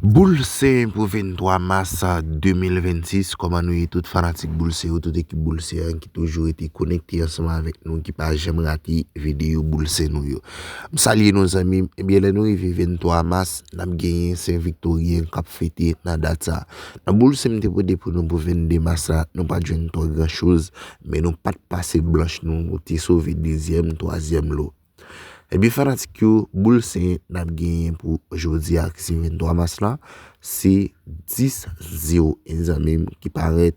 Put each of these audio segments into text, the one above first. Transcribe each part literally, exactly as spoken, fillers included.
Boul Sen pou venntwa mas de mil vennsis, kòman nou ye tout fanatik Boul Sen yo, tout ekip Boul Sen an ki toujou rete konekte ansanm avèk nou, ki pa janm rate videyo Boul Sen nou yo. M salye nou zanmi m, ebyen lè nou rive venntwa mas, n ap genyen Sen Viktoryen k ap fete nan dat sa. Nan Boul Sen m te pote pou nou pou vennde mas la, nou pa t jwenn twò gran choz, men nou pa t pase blanch nou, nou te sove dezyèm, twazyèm lo. Ebyen fanatik yo, Boul Sen n ap genyen pou jodi a ki se venntwa mas la, se dis zewo en zanmi m ki parèt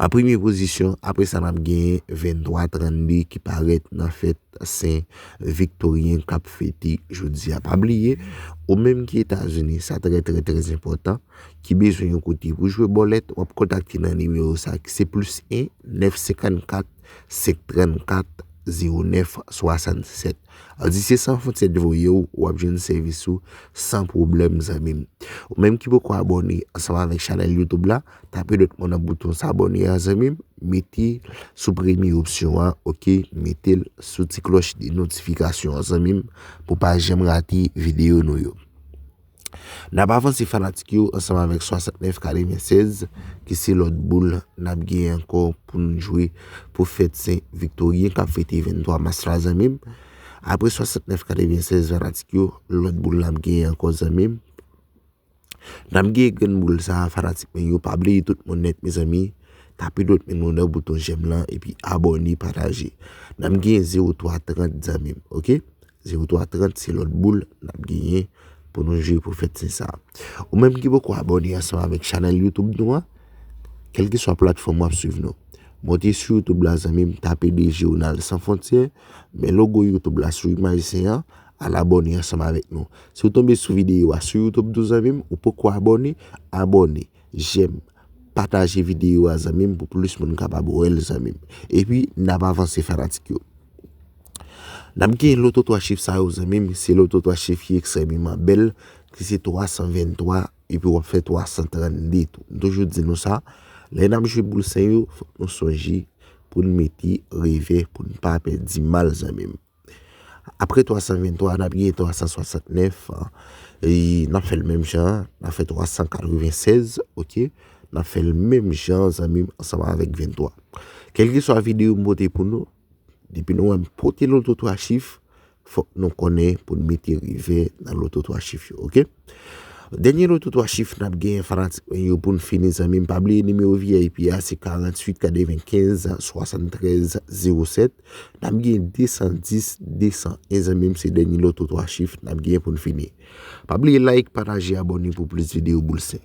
an premye pozisyon. Apre sa n ap genyen venntwa trannde ki parèt nan fèt Sen Viktoryen k ap fete jodi a. Pa bliye, ou menm ki Etazini, sa trè trè trè enpòtan, ki bezwen yon kote pou jwe bòlèt, w ap kontakte nan nimewo sa ki se plis en nèf senkannkat senk trannkat zewo nèf swasannsèt. An di se San Fwontyè t voye w, w ap jwenn sèvis ou san pwoblèm zanmi m. Ou menm ki poko abòne ansanm avèk chanèl YouTube la, tape dwèt mwen nan bouton s'abonner an zanmi m, mete l sou premye opsyon an, oke, mete l sou ti klòch de notifikasyon an zanmi m, pou pa janm rate videyo nou yo. N ap avanse fanatik yo ansanm avèk swasantnèf katrevennsèz ki se lòt boul n ap genyen ankò pou n jwe pou fèt Sen Viktoryen k ap fete venntwa mas la zanmi m. Apre swasantnèf katrevennsèz fanatik yo, lòt boul n ap genyen ankò zanmi m. N ap genyen grenn boul sa a fanatik mwen yo, pa bliye tout moun nèt mezanmi. Tape dwèt men nou nan bouton j'aime lan epi abòne, pataje. N ap genyen zewo twa trant zanmi m, oke? Zewo twa trant se lòt boul n ap genyen pou nou jwe pou fèt Sen sa. Ou menm ki poko abòne ansanm avèk chanèl YouTube nou an, kèlkeswa platfòm w ap swiv nou, monte sou YouTube la zanmi m, tape D J Ronald San Fwontyè, men logo YouTube la sou imaj Sen an, al abòne ansanm avèk nou. Si w tonbe sou videyo a sou YouTube tou zanmi m, ou poko abòne, abòne, j'aime, pataje videyo a zanmi m pou plis moun kapab wè l zanmi m. Epi n ap avanse fanatik yo. N ap gen loto twa chif sa yo zanmi m, se loto twa chif ki ekstrèmeman bèl, ki se twa san venntwa, epi w ap fè twa san trannde tou. M toujou di nou sa, lè n ap jwe boul Sen yo, fòk nou sonje pou n mete revè, pou n pa pèdi mal zanmi m. Apre twa san venntwa, n ap gen twa san swasantnèf, e n ap fè l menm jan, n ap fè twa san katrevennsèz, oke? N ap fè l menm jan zanmi m ansanm avèk venntwa. Kèlkeswa videyo m pote pou nou, depi nou wè m pote loto twa chif, fòk nou konnen pou n mete revè nan loto twa chif yo, oke? Dènye loto twa chif n ap genyen fanatik mwen yo pou n fini zanmi m. Pa bliye nimewo V I P a se karanntuit katrevenkenz swasanntrèz zewo sèt. N ap gen de san dis de san en zanmi m, se dènye loto twa chif n ap genyen pou n fini. Pa bliye like, pataje, abòne pou plis videyo boul Sen.